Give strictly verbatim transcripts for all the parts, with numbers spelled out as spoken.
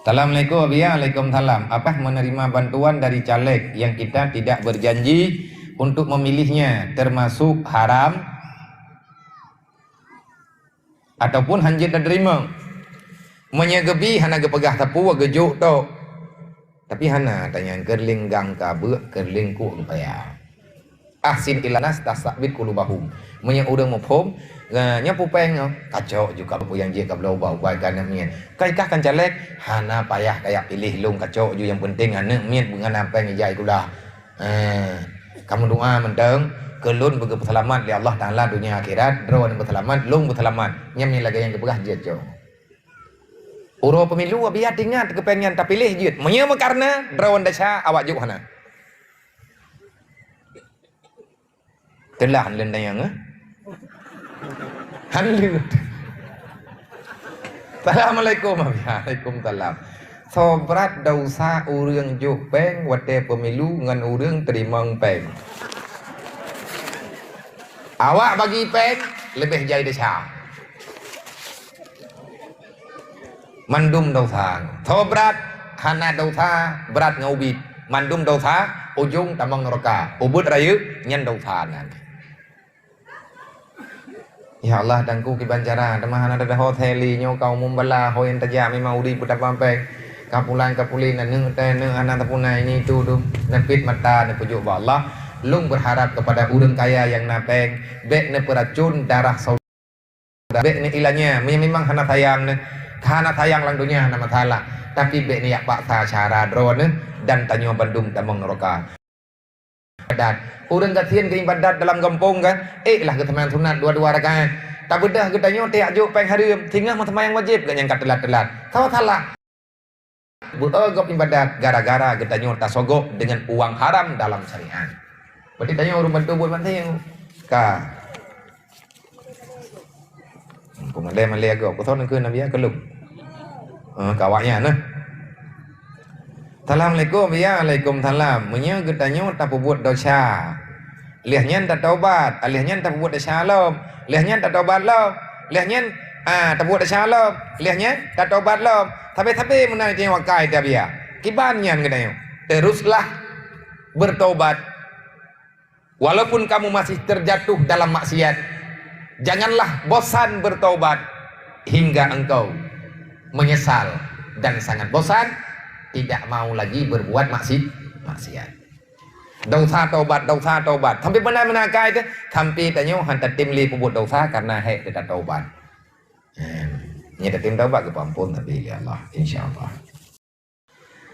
Assalamualaikum, Abiya. Waalaikumsalam. Apakah menerima bantuan dari caleg yang kita tidak berjanji untuk memilihnya termasuk haram ataupun hanjeuet taterima? Meunyoe geubi hana geupeugah sapeue, geujok tok. Tapi hana tanyang keureuleng gang ka beuk, keureuleng kok geupaya. Ahsin ilan nas tastabit qulubahum. Meunyoe ureuëng muphom, nyoe pupeng nyoe, kacok ju ka peue nyang jeuet ka bloe ubat-ubat keu aneuk miet. Ka ikah kan caleg, hana payah kajak piléh lôn kacok ju, nyang peunteng aneuk miet beungon apeng ijai kulah. Eh, kamoe doa mantong, keu lôn beugeupeusalamat lé Allah Taala donya akhirat, droe nyang beusalamat, lôn beusalamat. Nyan lagée nyang geupeugah jeuet cok. Uroe pemilu, Abiya, ingat keu peng nyan tapiléh jeuet. Meunyoe meukarna, droe desya awak jok hana. Teulah lôn tanyong, eh? Han leuet. Assalamualaikum, Abiya. Waalaikumsalam. Soe brat dosa ureuëng jok peng watée pemilu ngon ureuëng teurimong peng? Awak bagi peng leubeh jai desya. Mandum dosa. Soe brat hana dosa, brat ngon ubit. Mandum dosa, ujong tamong neuraka. Ubit rayeuk nyan dosa nyan. Ya Allah, Teungku, kiban cara, teuma hana teudaho theli nyoe ka umum bala, ho nyang tajak memang udi peutabang peng. Ka pulan, ka pulen, na neuk teh, neuk hana tapuna ini itu tu. Neupit mata, neupeujok bak Allah. Lôn berharap kepada ureuëng kaya nyang na peng, bék neupeuracun darah saudara. Bék neuilanya, meunyoe memang hana sayang neh, hana sayang lam donya hana masalah, tapi bék neujak paksa syara droeneuh dan tanyoe bandum tamong neuraka. Ibadat. Ureuëng gasien geuibadat dalam gampông kan, ék lah geuseumbahyang sunat dua-dua rakaat. Tabeudôh geutanyoe tajak jok péng hareuem, singoh meuseumbahyang wajéb geuh nyang ka teulat-teulat. Salah-salah. Beu-e gob ibadat gara-gara geutanyoe tasogok deungon uang haram dalam syariat. Berarti tanyoe ureuëng bantu buet maté ka. Peumandai malée gob, peue soe neukheun Abiya keu lôn? Eh, ka awaknyan nah. Assalamualaikum, Abiya. Waalaikumsalam. Meunyoe geutanyoe tapeubuet desya, lheueh nyan tatobat, lheueh nyan tapeubuat desya lom, lheueh nyan tatobat lom, lheueh nyan, ah, tapeubuat desya lom, lheueh nyan tatobat lom. Sabe-sabe meunan teuh wakai teuh Abiya. Kiban nyan geutanyoe. Teruslah bertobat. Walaupun kamu masih terjatuh dalam maksiat, janganlah bosan bertobat hingga engkau menyesal dan sangat bosan, tidak mau lagi berbuat maksi-, maksiat. Dosa taubat, dosa taubat. Sampai benar-benar kai teuh, sampai tanyoe han tatem lé peubuet dosa karena hék teuh tatobat. Eh, nyoe tatem taubat geupeuampon tapi lé Allah, insya Allah.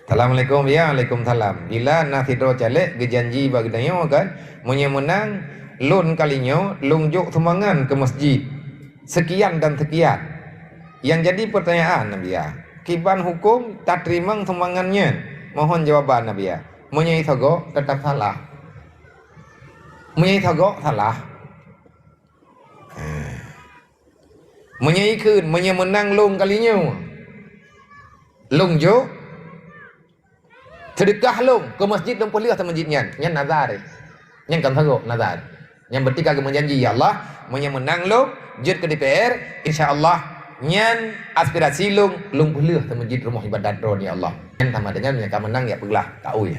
Assalamualaikum. Ya, waalaikumsalam. Bila na sidroe caleg geujanji bak geutanyoe kan, meunyoe meunang, lôn kali nyoe lôn jok sumbangan keu masjid. Sekian dan sekian. Yang jadi pertanyaan, Abiya, kiban huköm tateurimong sumbangan nyan? Mohon jawaban, Abiya. Meunyoe isogok, tetap salah. Meunyoe isogok, salah. Meunyoe ikheun, meunyoe meunang lôn kali nyoe, lôn jok seudeukah lôn keu masjid lôn peulheueh ateueh masjid nyan, nyan nazar. Nyan kon sogok, nazar. Nyan berarti ka geumeujanji, "Ya Allah, meunyoe meunang lôn jeuet keu D P R, insya Allah nyan aspirasi lôn, lôn peulheueh ateueh masjid rumoh ibadat droeneuh, ya Allah." Nyan sama dengan meunyoe ka meunang, ya peuglah, ka ui.